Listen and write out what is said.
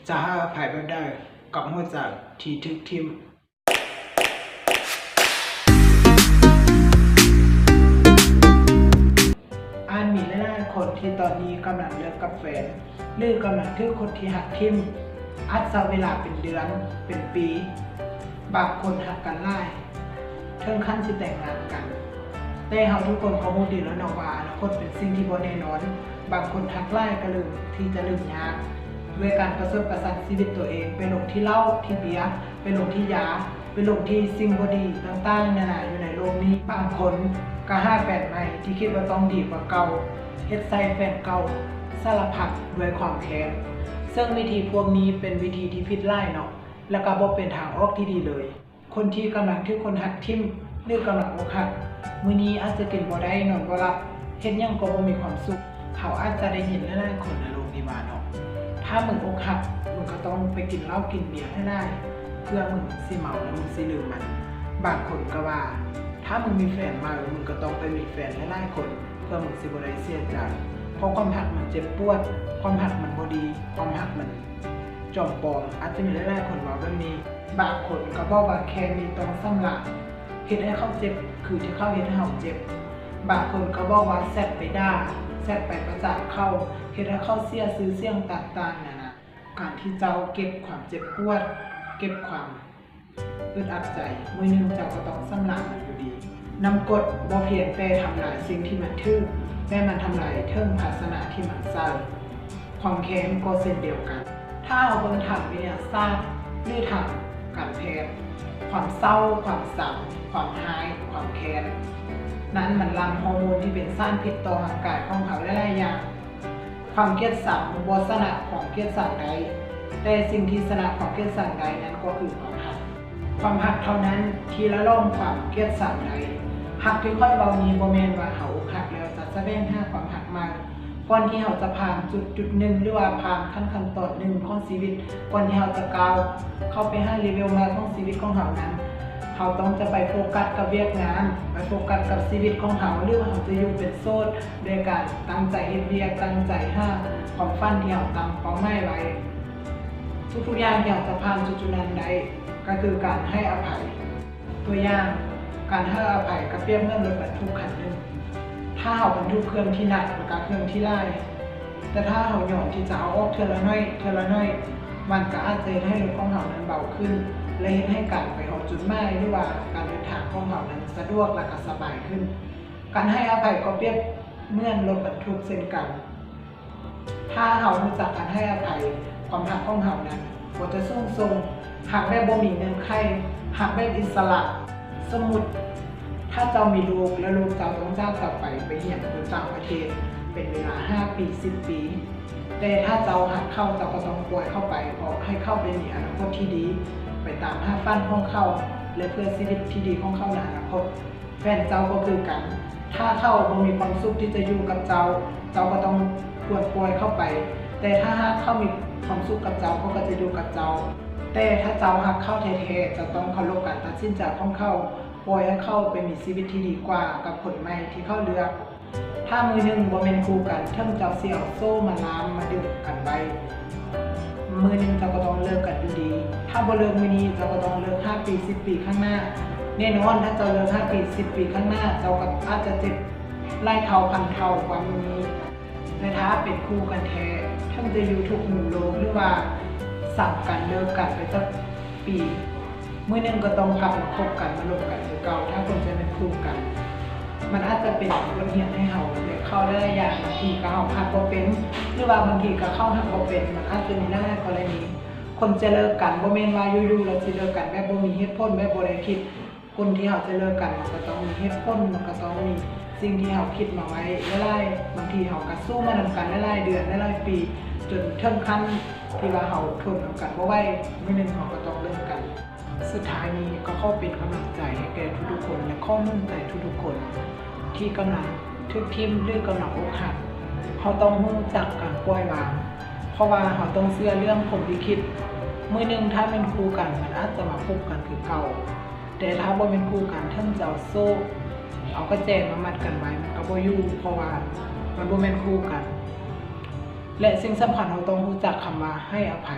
ຈະໃຫ້ອະໄພແບບໃດກັບຫົວໃຈທີ່ຖືກຖິ້ມ? ອາດມີຫຼາຍໆຄົນທີ່ຕອນນີ້ກຳລັງເລີກກັບແຟນ ຫຼື ກຳລັງຖືກຄົນທີ່ຮັກຖິ້ມ, ອາດໃຊ້ເວລາເປັນເດືອນ ເປັນປີ, ບາງຄົນຮັກກັນຫຼາຍ ເຖິງຂັ້ນຊິແຕ່ງງານກັນ. ແຕ່ເຮົາທຸກຄົນກໍຮູ້ດີແລ້ວເນາະວ່າ ອະນາຄົດເປັນສິ່ງທີ່ບໍ່ແນ່ນອນ. ບາງຄົນຮັກຫຼາຍກໍລືມທີ່ຈະລືມຍາກ ດ້ວຍການປະຊົດປະຊັນຊີວິດຕົວເອງ ໄປຫຼົງທີ່ເຫຼົ້າ ທີ່ເບຍ ໄປຫຼົງທີ່ຢາ ໄປຫຼົງທີ່ສິ່ງບໍ່ດີຕ່າງໆນານາຢູ່ໃນໂລກນີ້. ບາງຄົນກໍຫາແຟນໃໝ່ທີ່ຄິດວ່າຕ້ອງດີກວ່າເກົ່າ, ເຮັດໃສ່ແຟນເກົ່າສາລະພັດດ້ວຍຄວາມແຄ້ນ. ເຊິ່ງວິທີພວກນີ້ເປັນວິທີທີ່ຜິດຫຼາຍເນາະ ແລະ ກໍບໍ່ເປັນທາງອອກທີ່ດີເລີຍ. ຄົນທີ່ກຳລັງຖືກຄົນຮັກຖິ້ມ ຫຼື ກຳລັງອົກຫັກ, ມື້ນີ້ອາດຈະກິນບໍ່ໄດ້ ນອນບໍ່ຫຼັບ, ເຮັດຫຍັງກໍບໍ່ມີຄວາມສຸກ. ເຮົາອາດຈະໄດ້ຍິນຫຼາຍໆຄົນໃນໂລກນີ້ວ່າເນາະ, ຖ້າມຶງອົກຫັກ, ມຶງກໍຕ້ອງໄປກິນເຫຼົ້າກິນເບຍໃຫ້ຫຼາຍ ເພື່ອມຶງຊິເມົາ ແລ້ວມຶງຊິລືມມັນ. ບາງຄົນກໍວ່າ ຖ້າມຶງມີແຟນໃໝ່, ມຶງກໍຕ້ອງໄປມີແຟນຫຼາຍໆຄົນ ເພື່ອມຶງຊິບໍ່ໄດ້ເສຍໃຈ. ເພາະຄວາມຮັກມັນເຈັບປວດ, ຄວາມຮັກມັນບໍ່ດີ, ຄວາມຮັກມັນຈອມປອມ. ອາດຈະມີຫຼາຍໆຄົນເວົ້າແບບນີ້. ບາງຄົນກໍບອກວ່າແຄ່ມີຕ້ອງຊຳລະ ເຮັດໃຫ້ເຂົາເຈັບ ຄືທີ່ເຂົາເຮັດໃຫ້ເຮົາເຈັບ. ບາງຄົນກໍບອກວ່າແຊັດໄປດ່າ ແຊັດໄປປະຈານເຂົາ ເຮັດໃຫ້ເຂົາເສຍຊື່ສຽງຕ່າງໆນານາ. ການທີ່ເຈົ້າເກັບຄວາມເຈັບປວດ ເກັບຄວາມອຶດອັດໃຈ ມື້ໜຶ່ງເຈົ້າກໍຕ້ອງຊຳລະມັນຢູ່ດີ. ນ້ຳກົດບໍ່ພຽງແຕ່ທຳລາຍສິ່ງທີ່ມັນຖືກ, ແຕ່ມັນທຳລາຍເຖິງພາຊະນະທີ່ມັນໃສ່. ຄວາມແຄ້ນກໍເຊັ່ນດຽວກັນ. ຖ້າເຮົາເບິ່ງທາງວິທະຍາສາດ ຫຼື ທາງການແພດ, ຄວາມເສົ້າ, ຄວາມຊັງ, ຄວາມຮ້າຍ, ຄວາມແຄ້ນ ນັ້ນມັນຫຼັ່ງຮໍໂມນທີ່ເປັນສານພິດຕໍ່ຮ່າງກາຍຂອງເຮົາຫຼາຍໆຢ່າງ. ຄວາມກຽດຊັງບໍ່ຊະນະຄວາມກຽດຊັງໄດ້, ແຕ່ສິ່ງທີ່ຊະນະຄວາມກຽດຊັງໄດ້ນັ້ນກໍຄືຄວາມຮັກ. ຄວາມຮັກເທົ່ານັ້ນທີ່ລະຫຼອມຄວາມກຽດຊັງໄດ້. ຮັກທີ່ຂ້ອຍເວົ້ານີ້ບໍ່ແມ່ນວ່າເຮົາອົກຫັກແລ້ວຈະສະແຫວງຫາຄວາມຮັກໃໝ່. ກ່ອນທີ່ເຮົາຈະຜ່ານຈຸດຈຸດໜຶ່ງ ຫຼືວ່າຜ່ານຂັ້ນຂັ້ນຕອນໜຶ່ງຂອງຊີວິດ, ກ່ອນທີ່ເຮົາຈະກ້າວເຂົ້າໄປຫາເລເວວໃໝ່ຂອງຊີວິດຂອງເຮົານັ້ນ, ເຮົາຕ້ອງຈະໄປໂຟກັສກັບວຽກງານ, ໄປໂຟກັສກັບຊີວິດຂອງເຮົາ ຫຼືວ່າເຮົາຈະຢູ່ເປັນໂສດ ດ້ວຍການຕັ້ງໃຈເຮັດວຽກ, ຕັ້ງໃຈຫາຄວາມຝັນທີ່ເຮົາຕັ້ງເປົ້າໝາຍໄວ້. ທຸກໆຢ່າງທີ່ເຮົາຈະຜ່ານຈຸດໆນັ້ນໄດ້ ກໍຄືການໃຫ້ອະໄພ. ຕົວຢ່າງ, ການໃຫ້ອະໄພກໍປຽບເໝືອນລົດບັນທຸກຄັນໜຶ່ງ. ຖ້າເຮົາບັນທຸກເຄື່ອງທີ່ໜັກ ແລະ ກະເຄື່ອງທີ່ຫຼາຍ, ແຕ່ຖ້າເຮົາຍອມທີ່ຈະເອົາອອກເທື່ອລະໜ້ອຍ, ເທື່ອລະໜ້ອຍ, ມັນກໍອາດຈະເຮັດໃຫ້ລົດຂອງເຮົານັ້ນເບົາຂຶ້ນ ແລະ ເຮັດໃຫ້ການໄປຮອດຈຸດໝາຍ ຫຼືວ່າການເດີນທາງຂອງເຮົານັ້ນສະດວກ ແລະ ກໍສະບາຍຂຶ້ນ. ການໃຫ້ອະໄພກໍປຽບເໝືອນລົດບັນທຸກເຊັ່ນກັນ. ຖ້າເຮົາຮູ້ຈັກການໃຫ້ອະໄພ, ຄວາມຮັກຂອງເຮົານັ້ນກໍຈະສູງສົ່ງ, ຮັກແບບບໍ່ມີເງື່ອນໄຂ, ຮັກແບບອິດສະຫຼະ. ສົມມຸດ, ຖ້າເຈົ້າມີລູກ ແລະ ລູກເຈົ້າຕ້ອງຈາກເຈົ້າໄປ, ໄປຮຽນຢູ່ຕ່າງປະເທດເປັນເວລາຫ້າປີ, ສິບປີ, ແຕ່ຖ້າເຈົ້າຮັກເຂົາ, ເຈົ້າກໍຕ້ອງປ່ອຍເຂົາໄປ, ເພາະໃຫ້ເຂົາໄປມີອະນາຄົດທີ່ດີ, ໄປຕາມຫາຝັນຂອງເຂົາ ແລະ ເພື່ອຊີວິດທີ່ດີຂອງເຂົາໃນອະນາຄົດ. ແຟນເຈົ້າກໍຄືກັນ, ຖ້າເຂົາບໍ່ມີຄວາມສຸກທີ່ຈະຢູ່ກັບເຈົ້າ, ເຈົ້າກໍຕ້ອງຄວນປ່ອຍເຂົາໄປ, ແຕ່ຖ້າຫາກເຂົາມີຄວາມສຸກກັບເຈົ້າ, ເຂົາກໍຈະຢູ່ກັບເຈົ້າ. ແຕ່ຖ້າເຈົ້າຮັກເຂົາແທ້ໆ, ເຈົ້າຕ້ອງເຄົາລົບການຕັດສິນໃຈຂອງເຂົາ, ປ່ອຍໃຫ້ເຂົາໄປມີຊີວິດທີ່ດີກວ່າກັບຄົນໃໝ່ທີ່ເຂົາເລືອກ. ຖ້າມື້ໜຶ່ງບໍ່ແມ່ນຄູ່ກັນ, ເຖິງເຈົ້າຊິເອົາໂສ້ມາລ່າມມາດຶງກັນໄວ້, ມື້ໜຶ່ງເຈົ້າກໍຕ້ອງເລີກກັນຢູ່ດີ. ຖ້າບໍ່ເລີກມື້ນີ້, ເຈົ້າກໍຕ້ອງເລີກຫ້າປີ, ສິບປີຂ້າງໜ້າ. ແນ່ນອນ, ຖ້າເຈົ້າເລີກຫ້າປີ, ສິບປີຂ້າງໜ້າ, ເຈົ້າກໍອາດຈະເຈັບຫຼາຍເທົ່າພັນເທົ່າກວ່າມື້ນີ້. ແລະ ຖ້າເປັນຄູ່ກັນແທ້, ເຖິງຈະຢູ່ທຸກມຸມໂລກ ຫຼືວ່າສັງກັນເລີກກັນໄປຈັກປີ, ມື້ໜຶ່ງກໍຕ້ອງກັບມາຄົບກັນ, ມາລົມກັນຄືເກົ່າ, ຖ້າຄົນຈະແມ່ນຄູ່ກັນ. ມັນອາດຈະເປັນບົດຮຽນໃຫ້ເຮົາໄດ້ເຂົ້າຫຼາຍໆຢ່າງ, ບາງທີກໍເຮົາຮັກບໍ່ເປັນ ຫຼືວ່າບາງທີກໍເຂົາຮັກບໍ່ເປັນ. ມັນອາດຈະມີຫຼາຍໆກໍລະນີ ຄົນຈະເລີກກັນ ບໍ່ແມ່ນວ່າຢູ່ໆແລ້ວຊິເລີກກັນແບບບໍ່ມີເຫດຜົນ, ແບບບໍ່ໄດ້ຄິດ. ຄົນທີ່ເຮົາຈະເລີກກັນ ມັນກໍຕ້ອງມີເຫດຜົນ, ມັນກໍຕ້ອງມີສິ່ງທີ່ເຮົາຄິດມາໄວ້ຫຼາຍໆ. ບາງທີເຮົາກໍສູ້ມານຳກັນຫຼາຍໆເດືອນ, ຫຼາຍໆປີ, ຈົນເຖິງຂັ້ນທີ່ວ່າເຮົາທົນນຳກັນບໍ່ໄຫວ, ມື້ໜຶ່ງເຮົາກໍຕ້ອງເລີກກັນ. ສຸດທ້າຍນີ້ກໍຂໍເປັນກຳລັງໃຈໃຫ້ແກ່ທຸກໆຄົນ ແລະ ຂໍໜູນໃຈທຸກໆຄົນທີ່ກຳລັງຖືກຖິ້ມ ຫຼື ກຳລັງອົກຫັກ. ເຮົາຕ້ອງຮູ້ຈັກການປ່ອຍວາງ, ເພາະວ່າເຮົາຕ້ອງເຊື່ອເລື່ອງພົມລິຂິດ. ມື້ໜຶ່ງຖ້າແມ່ນຄູ່ກັນ, ມັນອາດຈະມາພົບກັນຄືເກົ່າ, ແຕ່ຖ້າບໍ່ແມ່ນຄູ່ກັນ, ເຖິງເຈົ້າໂສ້ເອົາກະແຈມາມັດກັນໄວ້, ມັນກໍບໍ່ຢູ່, ເພາະວ່າມັນບໍ່ແມ່ນຄູ່ກັນ. ແລະ ສິ່ງສຳຄັນ ເຮົາຕ້ອງຮູ້ຈັກຄຳວ່າໃຫ້ອະໄພ.